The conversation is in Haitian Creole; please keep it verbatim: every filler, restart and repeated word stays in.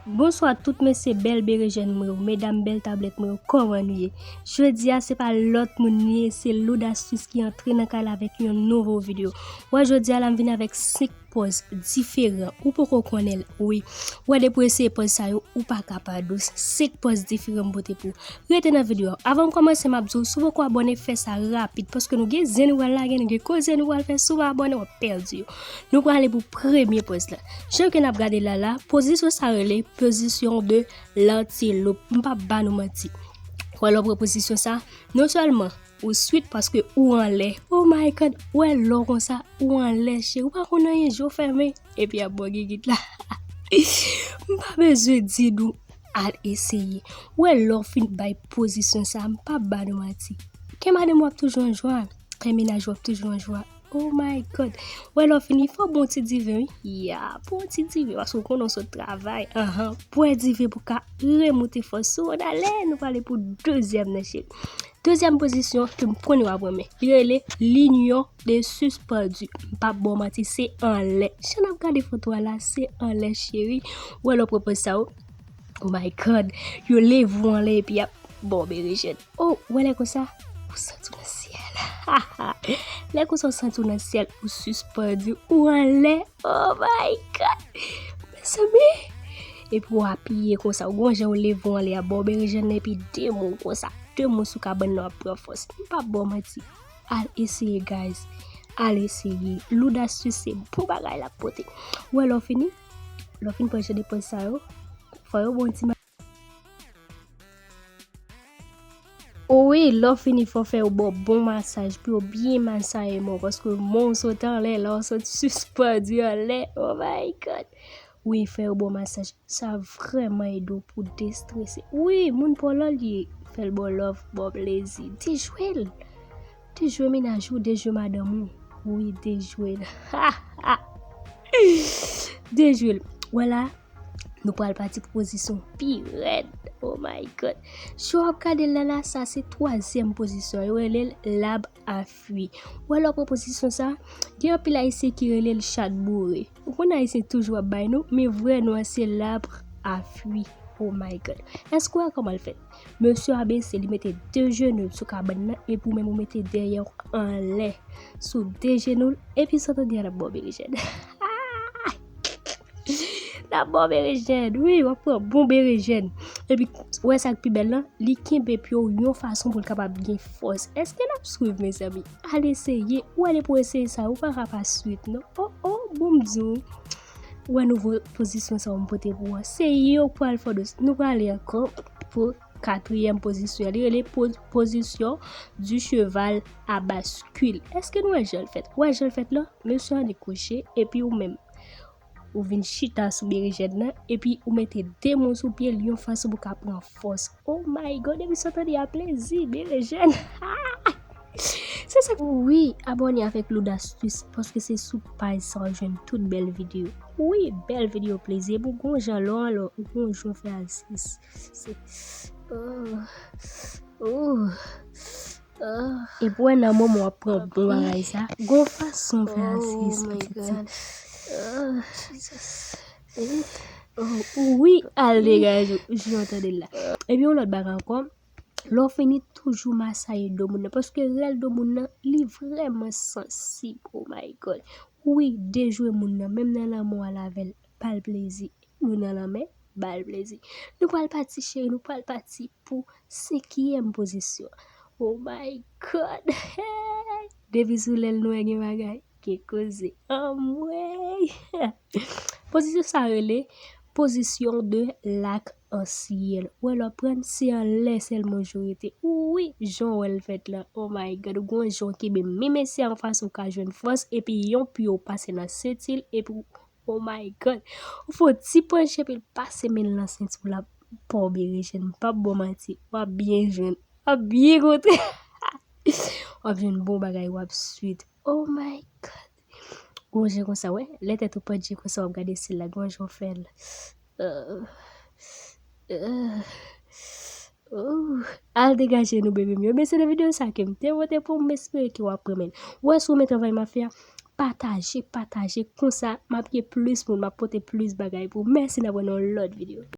Bonswa tout mesye, bèl berejèn mwen yo, medam, bèl tablèt mwen yo, kòman nou ye? Jodi a se pa lòt moun li ye, se Loudastis ki antre nan kay la avèk yon nouvo videyo. Wè, jodi a la m vin avèk senk pòz diferan, ou poko konnen l, wi. Wè, depi w eseye pòz sa yo, ou pa ka pa dous. Senk pòz diferan m pote pou ou. Rete nan videyo a. Avan m kòmanse, m ap di w, si w poko abòne, fè sa rapid, paske nou gen zen nou pral lage, nou gen koze nou pral fè, si w pa abòne, w ap pèdi yo. Nou prale pou premye pòz la. Jan ke n ap gade la la, pozisyon sa rele pozisyon de lantilop. M p ap ba nou manti. Wè lè w pran pozisyon sa, non sèlman ou swit paske ou anlè. Oh my God, wè lè w konsa, ou anlè, cheri. Ou pa konn anyen, je w fèmen. Epi ap bò gigit la. M pa bezwen di nou al eseye. Wè lè w fin bay pozisyon sa, m pa ba nou manti. Kè madanm w ap toujou an jwa. Kè mennaj w ap toujou an jwa. Oh my God. Wè lè w fini, fò w bwè yon ti diven, wi. Ya, bwè yon ti diven, paske w konnen w sot travay. Anhan, bwè diven pou ka remoute fòs ou. Ann ale, nou prale pou dezyèm nan, cheri. Dezyèm pozisyon ke m konnen w ap renmen. Li rele linyon de sispandu. M p ap ba w manti, se anlè. Jan n ap gade foto a la, se anlè, cheri. Wè lè w pran pòz sa yo. Oh my God. Yo leve w anlè epi y ap ba w berejèn. Oh, wè lè konsa, ou santi w nan syèl. Lè konsa, ou santi w nan syèl, ou sispandu, ou anlè. Oh my God. Mezanmi. Epi w apiye konsa, ou gon jan ou leve w anlè, y ap ba w berejèn nan, epi de men w konsa. De men w sou kabann nan, w ap pran fòs. M p ap ba w manti. Al eseye, guys. Al eseye. Loudastis se bon bagay l ap pote. Wè lè w fini, lè w fin pran jan de pòz sa yo, fò yo ba w yon ti ma-, wi, lè w fini, fò fè yo ba w bon masaj pou yo byen masaye men w, paske men w sot anlè, lè w sot sispandu anlè. Oh my God. Wi, fè yo ba w masaj. Sa vrèman ede w pou destrese. Wi, moun pa w lan li ye. Fè l ba w love, ba w plezi. Dejwe l. Dejwe mennaj ou, dejwe madanm ou. Wi, dejwe l. Dejwe l. Wè la, nou pral pati pou pozisyon pi rèd. Oh my God. Jan w ap gade l la la, sa se twazyèm pozisyon. Yo rele l lab a fwi. Wè lè w pran pozisyon sa, gen anpil Ayisyen ki rele l chat boure. Ou konn Ayisyen toujou ap bay non, men vrè non an se l'arbre à fruits. Oh my God. Èske w wè kòman l fèt? Mesye a bese, li mete de jenou l sou kabann nan, epi ou menm ou mete dèyè w anlè sou de jenou l, epi sa w tande a, l ap ba w berejèn. L ap ba w berejèn, wi, w ap pran bon berejèn. Epi, wè sa k pi bèl lan, li kenbe pye w yon fason pou l kapab gen fòs. Èske n ap swiv, mezanmi? Al eseye. Ou wè depi w eseye sa, ou pa ka pa swit, non. Oh, oh, bon, m di w. Ou wè nouvo pozisyon sa yo m pote pou ou an. Se yo k pral fè w dous. Nou prale ankò pou katriyèm pozisyon. Li rele po-, pozisyon du cheval à bascule. Èske nou wè jan l fèt? Ou wè jan l fèt lan? Mesye an li kouche, epi ou menm. Ou vin chita sou berejèn nan, epi ou mete de men w sou pye l yon fason pou w ka pran fòs. Oh my God, epi sa w tande a plezi, berejèn. Se sa. Wi, abòne avèk Loudastis, paske se sou paj sa w jwenn tout bèl videyo. Wi, bèl videyo plezi, epi w gon jan lò, lò, ou gon jan w fè asis. Se, oh, oh. Epi w wè nan moman w ap pran bon bagay sa, gon fason w fè asis, pitit sa. Oh, wi, al degaje w, jan w tande l la. Epi yon lòt bagay ankò, lè w fini toujou masaye do moun nan, paske rèl do moun nan, li vrèman sansib, oh my God. Wi, dejwe moun nan, menm nan lanmou al avè l, ba l plezi. Nou nan lanmè, ba l plezi. Nou pral pati, cheri, nou pral pati pou senkyèm pozisyon. Oh my God! Depi sou lèl nwè gen bagay, gen koze. Anmwey! Pozisyon sa rele pozisyon de l'arc-en-ciel. Wè lè w pran l, se anlè sèlman w rete. Wi, jan w wè l fèt la. Oh my God, ou gon jan w kenbe men mesye a yon fason w ka jwenn fòs, epi yon pye w pase nan senti l, epi w Oh my God. Ou fè yon ti panche epi l pase men l nan senti w, l ap ba w berejèn. M p ap ba w manti. W ap byen jwenn. W ap byen kontre. W ap jwenn bon bagay, w ap swit. Oh my God. Gon jan konsa, wè. Lè tèt ou pandje konsa, w ap gade syèl la. Gon jan w fè l. Euh, euh. Oh, al degaje nou, bebe m yo. Men se nan videyo sa ke m te pote pou w, m espere ke w ap renmen l. Ou wè, si w renmen travay m ap fè a, pataje, pataje. Konsa, m ap gen plis moun, m ap pote plis bagay pou w. Mèsi, n ap wè nan yon lòt videyo.